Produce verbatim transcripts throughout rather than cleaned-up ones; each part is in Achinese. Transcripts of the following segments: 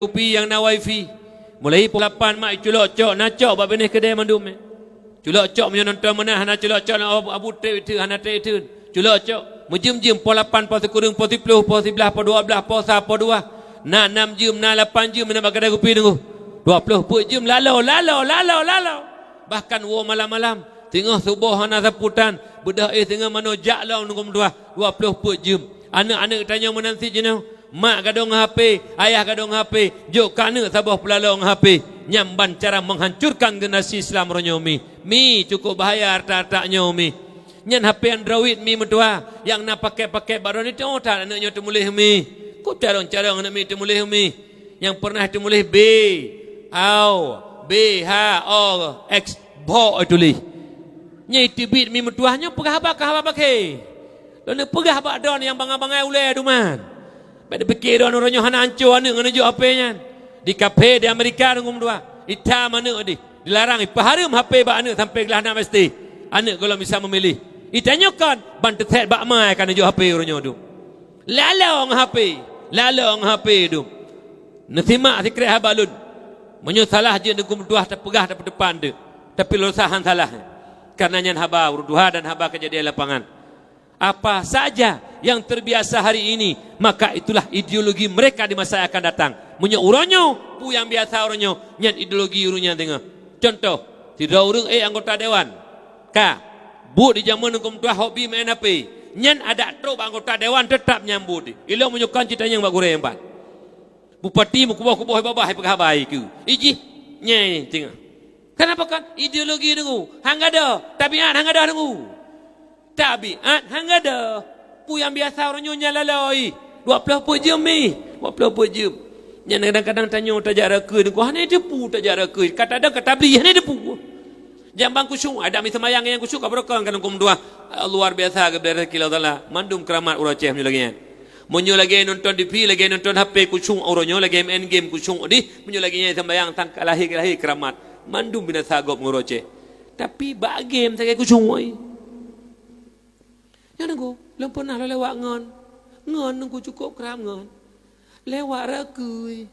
kupi nyang na wifi. Mulai poh lapan mak culok cok, na cok bak binéh keudè mandum, eh. Culok cok meunyoe nonton meunan hana culok cok, na abu trép iteun, hana trép iteun. Culok cok. Meujeuem-jeuem poh lapan, poh sikureueng, poh siplôh, poh siblaih, poh dua blaih, poh sa, poh dua. Na nam jeuem, na lapan jeuem, na bak keudè kupi teungku. Dua ploh peuet jeuem lalo, lalo, lalo, lalo. Bahkan woe malam-malam, singoh suboh hana sapeue tan, beudôh éh singoh manoe jak lom teungku meutuah, dua ploh peuet jeuem. Aneuk-aneuk tanyoe meunan cit jinoe, mak gadôh ngon H P, ayah gadôh ngon H P, jok keu aneuk saboh peulalo ngon H P. Nyan ban cara menghancurkan generasi Islam uroe nyoe mi. Mi, cukup bahaya hareuta-hareuta nyoe mi. Nyan H P Android mi meutuah, nyang na pakèt-pakèt bak droeneuh, teuh that aneuk nyoe teumuléh mi. Kok carông-carông aneuk mi teumuléh mi. Nyang peureunah teumuléh B, au, B H O X, bhok tuléh. Nyan teubiet mi meutuah nyoe peugah haba ka haba bakhe. Lôn peugah bak droeneuh nyang bangai-bangai ulèe duman. Bèk neupike droeneuh uroe nyoe hana ancô aneuk ngon neujok H P nyan. Di kaphé di Amerika teungku meutuah, itam aneuk dih. Dilarang, ipeuhareuem H P bak aneuk sampoe glah nam S D. Aneuk gohlom bisa meumiléh. Itanyoe kon, ban teuthet bak ma ka neujok H P uroe nyoe dum. Lalo ngon H P, lalo ngon H P dum. Neusimak sikrek haba lôn. Meunyoe salah jeuet teungku meutuah tapeugah tapeuteupat teuk. Tapi lôn rasa han salah. Karena nyan haba ureueng tuha dan haba keujadian lapangan. Apa saja yang terbiasa hari ini, maka itulah ideologi mereka di masa yang akan datang. Meunyoe uroe nyoe, peue nyang biasa uroe nyoe, nyan ideologi ureueng nyan teungoh. Contoh, sidroe ureueng éh anggota dewan. Ka, buet di jameun teungku meutuah hobi main H P. Nyan adak trok bak anggota dewan teutap nyan buet. Ilôn meunyoe kon cit tanyong bak gurèe nyan pat. Bupati meukuboh-kuboh babah peugah haba keu. Ijih, nyai teungoh. Kenapa kon? Ideologi teungku. Han gadôh. Tabiat han gadôh teungku. Tabiat han gadôh. Peue nyang biasa uroe nyoe nyan laloi. Dua ploh peuet jeuem mi. Dua ploh peuet jeuem. Nyan kadang-kadang tanyoe tajak rakeu teungku. Hana teupeu tajak rakeu. Ka tadong ka tabli hana teupeu. Jamban khusyuk, adak mi seumayang nyang khusyuk ka beurokon ka teungku meutuah. Luar biasa geubri rezeki Allah Taala. Mandum keuramat uroe Aceh meunyoe lagèe nyan. Meunyoe lagèe nonton T V, lagèe nonton H P khusyuk uroe nyoe, lagèe main game khusyuk dih, meunyoe lagèe nyan seumayang tan ka lahé-lahé keuramat. Mandum binasa gob ngon uroe Aceh. Tapi bak game sagai khusyuk ai. Nyan teungku, lôn peunah lôn lewat ngon. Ngon teungku cukôp kram ngon. Lewat rakeu.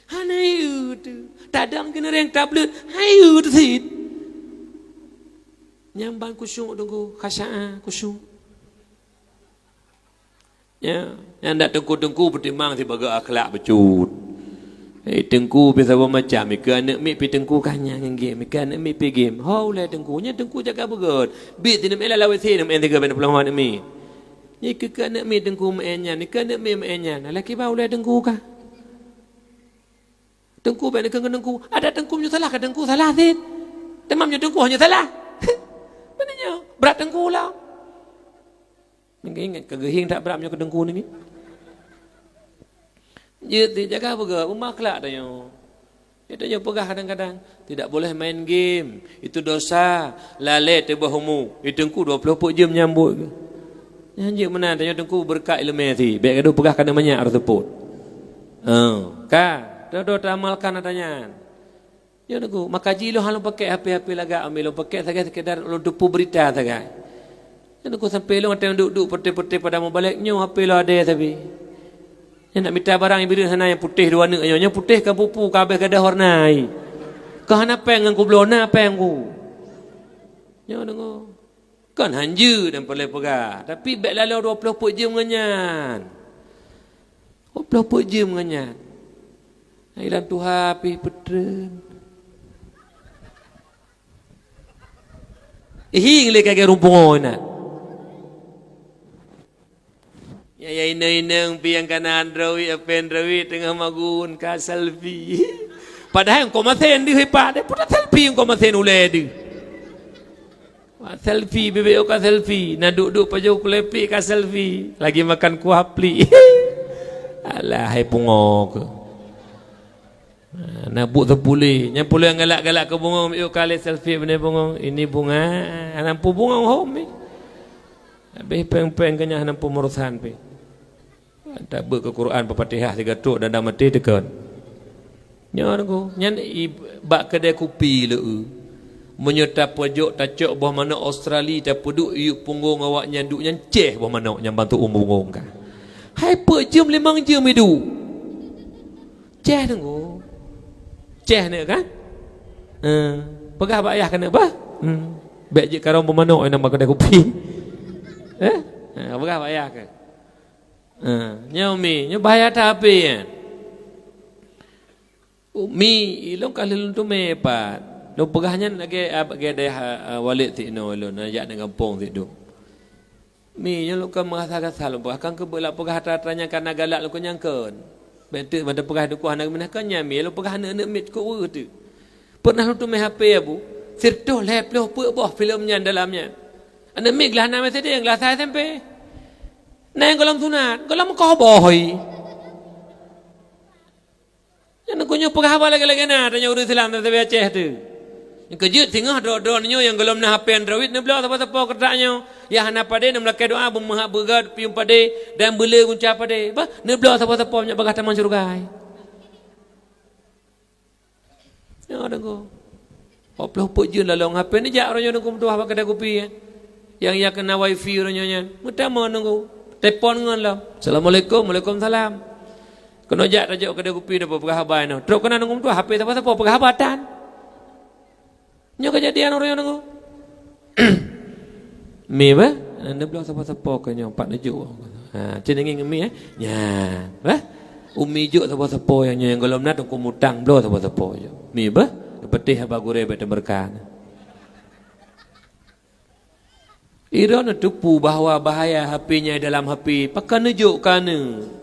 Hana ieu teuh. Tadong keuneureng tablet, hana ieu teuh cit. Nyan ban khusyuk teungku, khasya'a khusyuk. Ya, nyan dak teungku-teungku peutimang sibagoe akhlak bacut. Eh, teungku pih saboh macam, ikeu aneuk miet pih teungku ka nyang game, ikeu aneuk miet pih game. Ho ulèe teungku, nyan teungku jaga beugöt. Bit sineuk meu'en lam W C, neuk meu'en sigoe bèk neupeuleumah aneuk miet. Nyan ikeu, ikeu aneuk miet teungku meu'en nyan, ikeu aneuk miet meu'en nyan. Alah kiban ulèe teungku ka. Teungku bèk neukheun ngon teungku. Adak teungku meunyoe salah, ka teungku salah cit. Teuma meunyoe teungku hana salah. Beuneuh nyoe, brat teungku lom. Ingat, ka geuhieng that brat meunyoe keu teungku nyoe. Jeuet jaga beugöt, beumakhlak tanyoe. Tanyoe peugah kadang-kadang, tidak boleh main game, itu dosa, lalè teubôh umu. Di teungku dua ploh peuet jeuem nyang buet. Nyan jeuet meunan, tanyoe teungku beureukat ileumèe cit, bèk gadôh peugah keuneuk manyak rot seupôt. Oh, ka, droe-droe taamalkan ata nyan. Nyoe teungku, maka jih lôn hana lôn pakèk H P-H P lagak, amé lôn pakèk sagai sekedar lôn teupeu beurita sagai. Nyoe teungku, sampoe lôn watèe duek-duek poté-poté pada mubalek, nyoe H P lôn adèe sabe. Nyan nak mita barang, ié bireuen hana nyang putéh dua aneuk nyoe. Nyang putéh ka pupu, ka abéh gadôh warna ai. Ka hana pèng ngon kubloe, na pèng ku. Nyoe teungku. Kon han jeuet dan peureulèe peugah, tapi bèk laloe dua ploh peuet jeuem ngon nyan. Dua ploh peuet jeuem ngon nyan. Hai lam tuha pih peutreun. Ihieng lé ka geurumpung nyan. Ya, ya, inong-inong pih nyang kana Android, H P Android teungoh magun ka selfie. Padahai engkau masen deuh ipak deh, puta selfie engkau masen ulèe deuh. Wah, selfie, bibék ka selfie, na duek-duek pajoh kulepik ka selfie, lagi makan kuah plik. Alah, hai pungo keuh. Ha, na buet seupulé. Nyang pulé galak-galak keu bungong, yuk kali selfie beuné bungong. Ini bunga, hana mampu bungong hom ni. Habéh péng-péng keu nyan hana mampu meurusan pih. Tabeuet keu Quran, Al-Fatihah sigoe trok dan dah maté teukon. Nyoe teungku, nyan i-, bak keudè kupi leu. Meunyoe tapojok tacok boh manok Australia, tapeuduek yuk punggong awak nyan duek nyan ceh boh manok nyan bantuk u punggong ka. Hai peuet jeuem limong jeuem iduek. Ceh teungku. Ceh neuk kan? Eh, peugah bak yah keuneuk bah? Hmm. Bèk jeuet karong beumanok nyang bak keudè kupi. Eh? Eh, peugah bak yah keuh. Eh, nyoe mi, nyoe bahaya that api nyan. Mi, ilôn ka lheueh lôn teumé pat. Lôn peugah nyan lagèe, ah, lagèe dayah, ah, Walid sinoe lôn, jak nang gampông situ. Mi, nyoe lôn ka meurasa-rasa lôn peugah, kan keubeulak peugah atra-atra nyang kana galak lôn keu nyang kheun. Bèk teuk mantong peugah dukoh hana geuminah kheun nyan, mi, lôn peugah aneuk-aneuk miet keu ureuëng teuk. Peureunah lôn teumé H P, Abu. Siratoh lhèe ploh peuet boh filem nyan dalam nyan. Aneuk miet glah na S D, glah sa S M P. Na nyang gohlom sunat, gohlom meukoh boh. Nyan keuh nyoe peugah haba lagèe-lagèe na, tanyoe ureuëng Islam dan sabe Aceh tu. Nyang keu jeuet singoh droe-droe nyoe nyang gohlom na H P Android, neubloe sapo-sapo keutak nyoe. Nyang hana padé, neumeulakèe doa, beumeuhak beugöt, pium padé, dan beulé gunca padé. Bah, neubloe sapo-sapo nyoe bagah tamong syeuruga. Nyoe deungoe. Empat puluh peuet jeuet lalong H P neujak uroe nyoe deungoe meutuah bak keudè kupi, eh. Nyang, nyang keunan wifi uroe nyoe nyan. Meutamong deungoe. Telepon ngon lom. "Assalamualaikum." "Waalaikumsalam." Keunoe jak tajok keudè kupi, dapeuet peugah haba nyoe. Trok keunan deungoe meutuah, H P sapo-sapo peugah haba tan. Nyoe keujadian uroe nyoe deungoe. Mi bah, neubloe sapo-sapo keu nyoe pat neujok. Ha, cit ngieng mi, eh. Nyan, bah. Umi jok sapo-sapo nyang nyoe nyang gohlom na teungku mutang bloe sapo-sapo jok. Mi bah, neupeuteh haba gurèe bèk teumeureuka. Droeneuh teupeu bahwa bahaya H P nyan dalam H P, pakon neujok keu aneuk.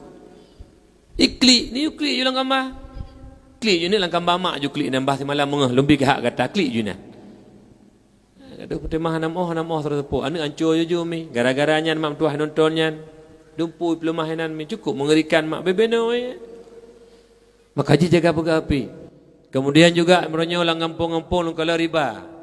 Iklik, ni klik ju lam kamba. Klik ju ni lam kamba mak ju klik nyan bah simalam meungoh lôn bi keu hak gata klik ju nyan. Aduh, peuteumah hana meuoh, hana meuoh, saudara seupôt. Aneuk ancô juju mi. Gara-gara nyan mak meutuah nonton nyan. Dumpeue peuleumah inan mi. Cukup mengerikan mak bebe noe. Maka jijaga peugah api. Kemudian juga meunyoe lam gampông-gampông lôn kalon riba.